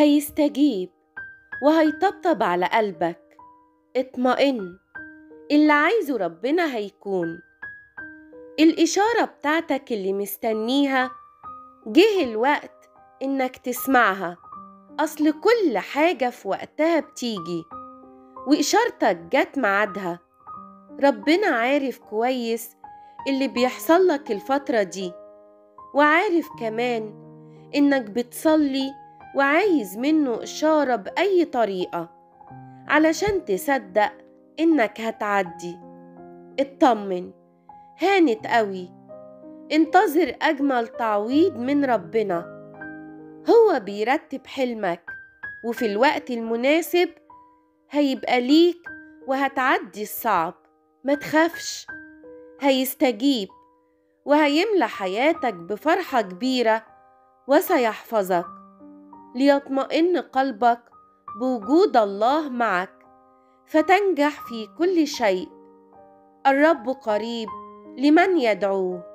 هيستجيب وهيطبطب على قلبك. اطمئن، اللي عايزه ربنا هيكون. الإشارة بتاعتك اللي مستنيها جه الوقت إنك تسمعها، أصل كل حاجة في وقتها بتيجي وإشارتك جت معادها. ربنا عارف كويس اللي بيحصل لك الفترة دي، وعارف كمان إنك بتصلي وعايز منه إشارة بأي طريقة علشان تصدق إنك هتعدي. اطمن، هانت قوي. انتظر أجمل تعويض من ربنا. هو بيرتب حلمك، وفي الوقت المناسب هيبقى ليك وهتعدي الصعب. ما تخافش، هيستجيب وهيملى حياتك بفرحة كبيرة وسيحفظك، ليطمئن قلبك بوجود الله معك فتنجح في كل شيء. الرب قريب لمن يدعوه.